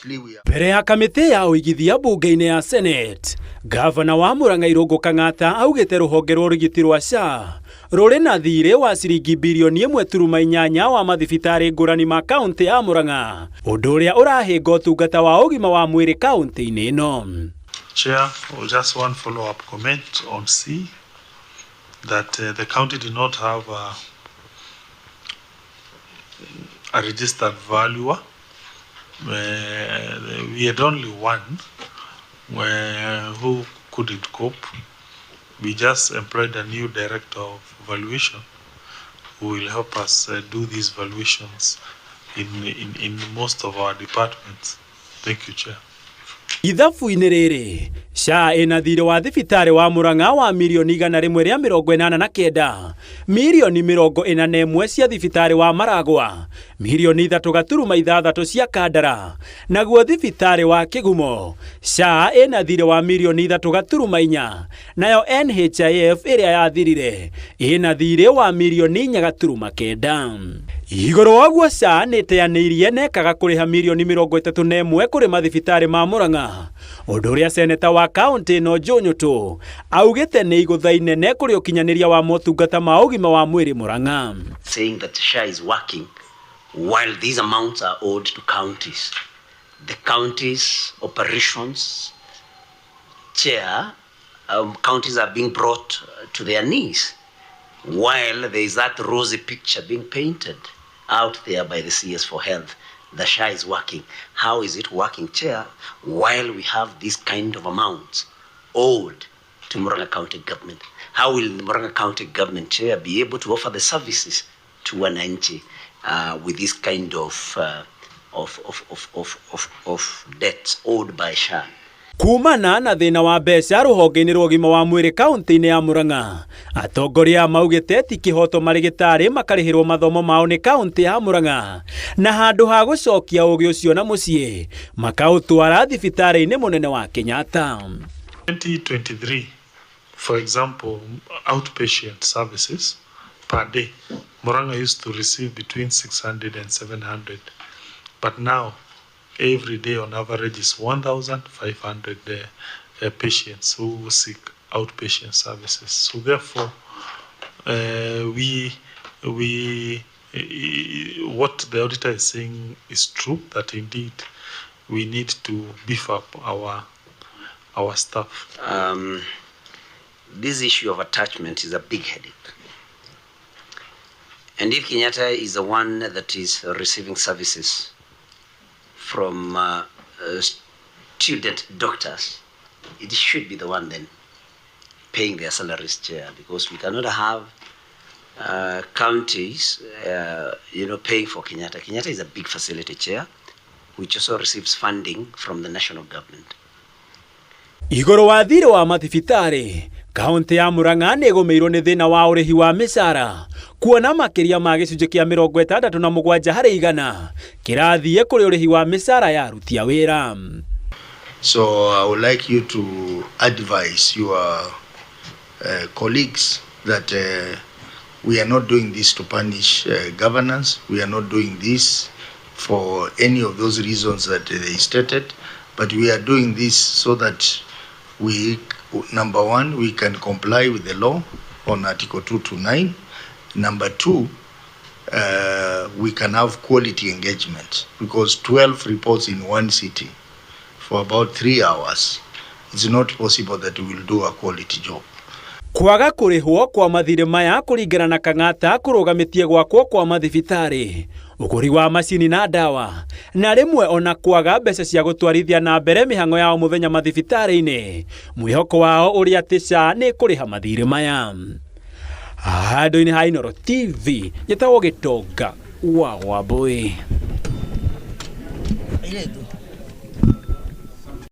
Mbere ya kamĩtĩ ya ũigithia mbunge-inĩ ya Senate, ngavana wa Murang'a Irũngũ Kang'ata augĩte rũhonge rwa ũrigiti rwa SHA rũrĩ na thirĩ wa ciringi birioni 1.8 wa mathibitarĩ ngũrani ma kaũntĩ ya Murang'a, ũndũ ũrĩa ũrahĩnga ũtungata wa ũgima wa mwĩrĩ kaũntĩ-inĩ ĩno. Chair, just one follow-up comment on C, that the county did not have a registered valuer. We had only one who couldn't cope. We just employed a new director of valuation who will help us do these valuations in most of our departments. Thank you, Chair. Ithabu-inĩ rĩrĩ, SHA ĩna thirĩ wa thibitarĩ wa Murang'a wa mirioni 189, mirioni 41 cia thibitarĩ wa Maragwa, mirioni 3.6 cia Kandara, naguo thibitarĩ wa Kĩgumo SHA ĩna thirĩ wa mirioni 3.4, nayo NHIF ĩrĩa yathirire ĩna thirĩ wa mirioni 4.9. Igũrũ wa ũguo SHA nĩ ĩteanĩirie na ĩkaga kũrĩha mirioni 31 kũrĩ mathibitarĩ ma Murang'a, ũndũ ũrĩa seneta wa kaũntĩ ĩno Joe Nyutu augĩte nĩ igũtha inene kũrĩ ũkinyanĩria wa motungata ma ũgima wa mwĩrĩ Murang'a. Saying that SHA is working while these amounts are owed to counties. The counties operations chair, counties are being brought to their knees while there is that rosy picture being painted out there by the CS for Health. The SHA is working. How is it working, Chair, while we have this kind of amounts owed to Murang'a County government? How will the Murang'a County government, Chair, be able to offer the services to wananchi with this kind of debts owed by SHA? Kumana na thĩna wa mbeca rũhonge-inĩ rwa ũgima wa mwĩrĩ kaũntĩ-inĩ ya Murang'a, atongoria maugĩte ti kĩhoto marĩgĩtarĩ makarĩhĩrwo mathomo mao nĩ kaũntĩ ya Murang'a, na handũ ha gũcokia ũgĩ ũcio na mũciĩ makaũtwara thibitarĩ-inĩ mũnene wa Kenyatta. 2023, for example, outpatient services per day, Murang'a used to receive between 600 and 700, but now every day on average is 1,500 patients who seek outpatient services. So therefore, what the auditor is saying is true, that indeed we need to beef up our staff. This issue of attachment is a big headache. And if Kenyatta is the one that is receiving services from student doctors, it should be the one then paying their salaries, Chair, because we cannot have counties, paying for Kenyatta. Kenyatta is a big facility, Chair, which also receives funding from the national government. Igũrũ wa thirĩ wa mathibitarĩ, kaũntĩ ya Murang'a nĩ ĩgũmĩirwo nĩ thĩna wa ũrĩhi wa mĩcara, kuona makĩria ma gĩcunjĩ kĩa 67 harĩ igana kĩrathiĩ kũrĩ ũrĩhi wa mĩcara ya aruti a wĩra. So I would like you to advise your colleagues that we are not doing this to punish governance. We are not doing this for any of those reasons that they stated, but we are doing this so that we, number one, we can comply with the law on Article 229. Number two, we can have quality engagement, because 12 reports in one city for about 3 hours, it's not possible that we will do a quality job. Kwaga kũrĩhwo kwa mathirĩ maya kũringana na Kang'ata kũrũgamĩtie gwakwo kwa mathibitarĩ, ũgũri wa macini na ndawa, na rĩmwe ona kwaga mbeca cia gũtwarithia na mbere mĩhang'o ya o mũthenya mathibitarĩ-inĩ, mwĩhoko wao ũrĩa atĩ SHA nĩ kũrĩha mathirĩ maya. Handũ-inĩ ha Inooro TV, njĩtagwo Gĩtonga wa Wambui.